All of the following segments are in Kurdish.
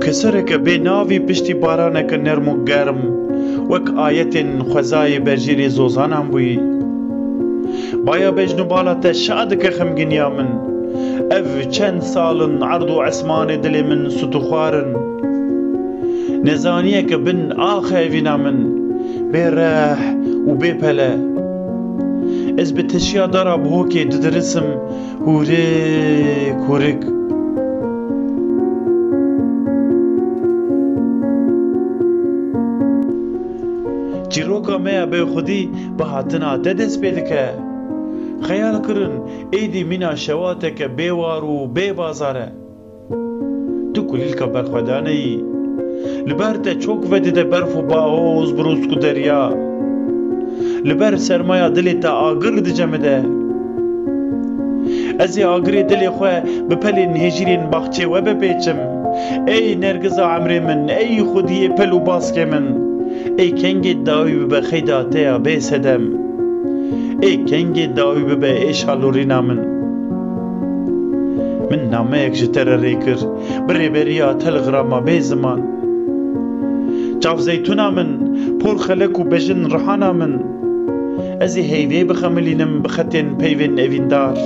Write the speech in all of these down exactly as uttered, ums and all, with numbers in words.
Kesireke bê navî piştî baraneke nerm û germ, wek ayetên xwezayê berjêrê zozanan bûyî. Baya bejn û bala te şa dike xemgîniya min. Ev çend sal in erd û esmanê dilê min sut û xwar in. Nezaniyeke bin axe evîna min, bê reh û bê pele. Ez bi teşiya dara bihokê didirisim, hûrik hûrik. Çîroka me ya bêxwedî bi hatina te dest pê dike. Xeyal kirin, êdî mîna şewateke bêwar û bê bazar e. Tu kulîlka berxwedanê yî. Li ber te çok vedide berf û bahoz, birûsk û derya. Li ber sermaya dilê te agir dicemide. Ez ê agirê dilê xwe bi pelên hêjîrên baxçê we bipêçim. Ey nergiza emrê min, ey xwediyê pel û baskê min. Ey kengê dawî bibe xeyda te ya bê sedem. Ê kengê dawî bibe êşa lorîna min. Min nameyek ji te re rê kir, bi rêberiya telegrama bê ziman. Çav zeytûna min, por xelek û bejin rihana min. Ez ê heyvê bixemilînim bi xetên peyvên evîndar.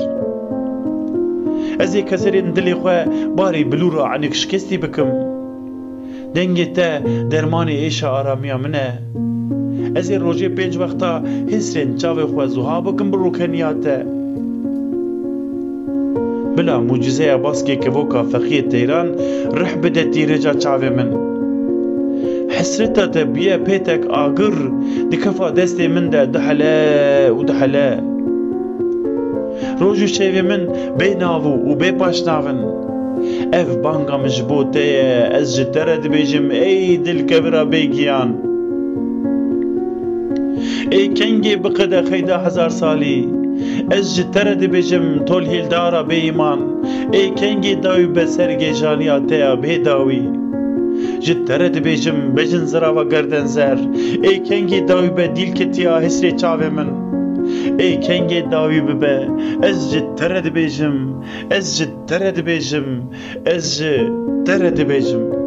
Ez ê keserên dilê xwe barî bilûra enik şikestî bikim. Dengê te dermanê êşa aramiya min e. Ez ê rojê pênc wexta hêsrên çavê xwe zuha bikim bi rûkeniya te. Bila mucizeya baskê kevoka feqiyê teyran rih bide tîrêca çavê min. Hesreta te bûye pêtek agir, di kefa destê min de dihele û dihele. Roj û şevê min bê nav û bê paşnav in. Ev banga min ji bo te ye, ez ji te re dibêjim, ey dilkevira bêgiyan. Ê kengê biqede xeyda hezar salî. Ez ji te re dibêjim, tol hêldara bêîman. Ê kengê dawî be ser gêjaniya te ya bê dawî. Ji te re dibêjim, bejin zirava gerdenzer. Ê kengê dawî be dîlketiya hêsrê çavê min. Ê kengê dawî bibe, ez ji te re dibêjim, ez ji te re dibêjim, ez ji te re dibêjim.